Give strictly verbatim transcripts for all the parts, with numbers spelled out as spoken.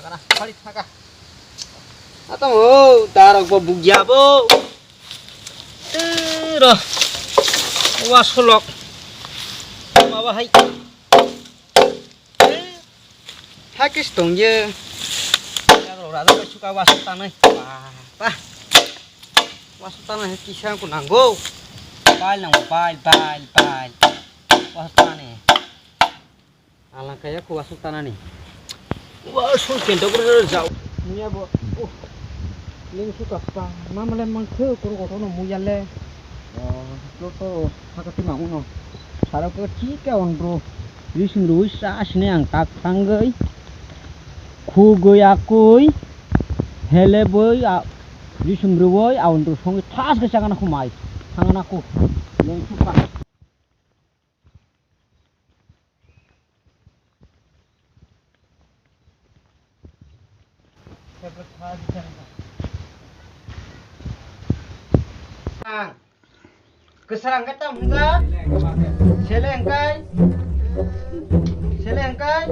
Kana, pari thaka. Atong o, darok bo bugya bo. Tei ro. Wa solok. Maba hai. Hakis tongye. Yagrok raja bai suka wasuk tanai. Ba, ba. Wasuk tanai kisa ko nanggo. Bail nanggo, bail, bail, bail. Wasuk tanai. Alang kaya ko wasuk tanani. Wasuk kento ko jao. Muya bo. Uh. Ling suka pa. Mamale mangkhe kuru kotono muya le. Oh, to to. Hakati manguno. Saro ko chika on bro. Yusung rui sa asne ang tak tanggai. Khugui akui, helebui, a-, risum rwui, aundru songwi thas khe chakna khu mai, thangna khu, lengsu kha. Ang. Kwsrang khe tam hwnjak? Seleng kai? Seleng kai?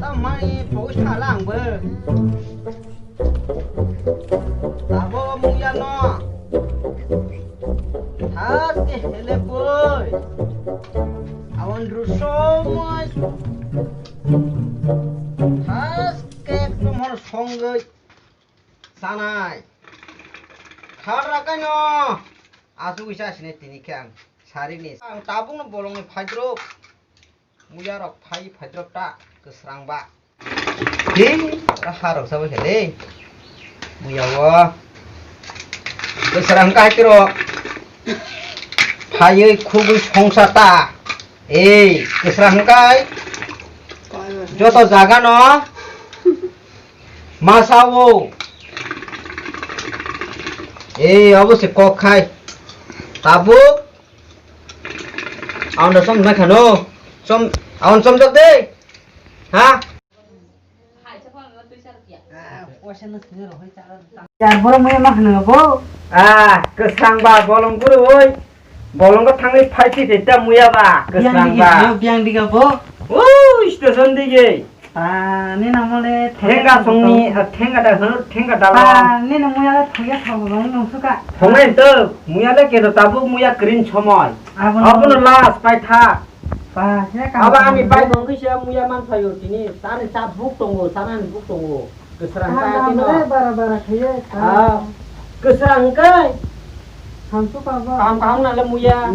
Tam mani pogwi sala ang bo. Abo muya no. Thas khe hele boi. Awan rusomoi. Thas khe ekdom hor songoi. Sanai. Khatra kaino. Asugwi sa sini tini khe ang. Sarini. Ang tabukno bolongni phaidrok. Muyarok phai phaidrok ta. Kwsrang ba. He, harok sabai khe le. Muya o. Kwsrang kai tiro. Phaiwi khugwi songsa ta. Ei, kwsrang kai. Joto jaga no. Masa o. Ei, obo se kok khai. Tabuk. Aun da som na khano. Som, aun som jok de. Ha? Ya, boro muya ma khano bo. Ah, kwsrang ba bolong guru oi. Bolong ko thangwi phai thi te ta muya ba. Biang kwsrang digi ba. Biang diga bo. Ui, station digi. Ah, ni namo le thengga songni, ah, thengga da hwn, thengga da. Ah, ni namo ya thongya thong rong nung suka. Thongnai to, muya le kedo tabuk muya green somoi. Abono last pai tha. Ba, he ka. Aba ani bai bong kisa muya man phayo tini, tani cha buk tongo, tani buk tongo. Kwsrang ta tino. Bara bara khaye. Ah, kwsrang kai. Hamsu pa ba. Kam kam na le muya.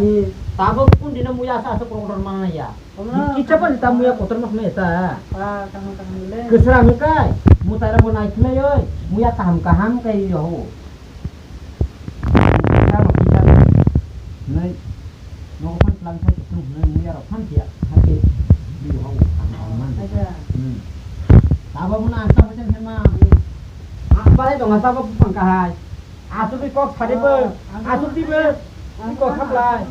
Tabuk kun dino muya sa sa kotor mana ya. Kicha pa ta muya kotor ma khme ta. Ah, kaham kaham le. Kwsrang kai. Mutai ra bo nai khilai oi. Muya kaham kaham kai yo. Kwsrang kicha. Nai. Nogo pan tlang sai tung nai muya ro pan tia. Hati. Di ho. Kaham kaham man. Acha. Hmm. Tabo muna anta macam hema. Apa itu ngasa apa pangkahai. Asugwi kok sadi bo, asugdi bo, ni kok khaplai.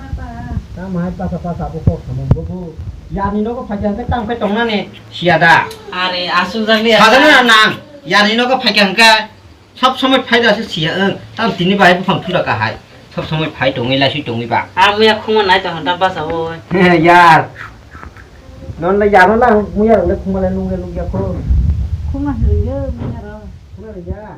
Tamo hai pasa pasa bo kok samung bo bo. Yani nogo phaikha hwnkhe tamo khe tongnani siya da. Are, asuk jak liya. Sajana nang, yani nogo phaikha hwnkhe sob somoi phai da se siya ang. Tam tini bai buphang thura ka hai. Sob somoi phai tongwi laiswi tongwi ba. Amo ya khuma nai tong ta basa bo. Yar. Non la yar la muya le khuma le nungya nungya kho. Khuma hwrwngya muya ro. Khuma ya.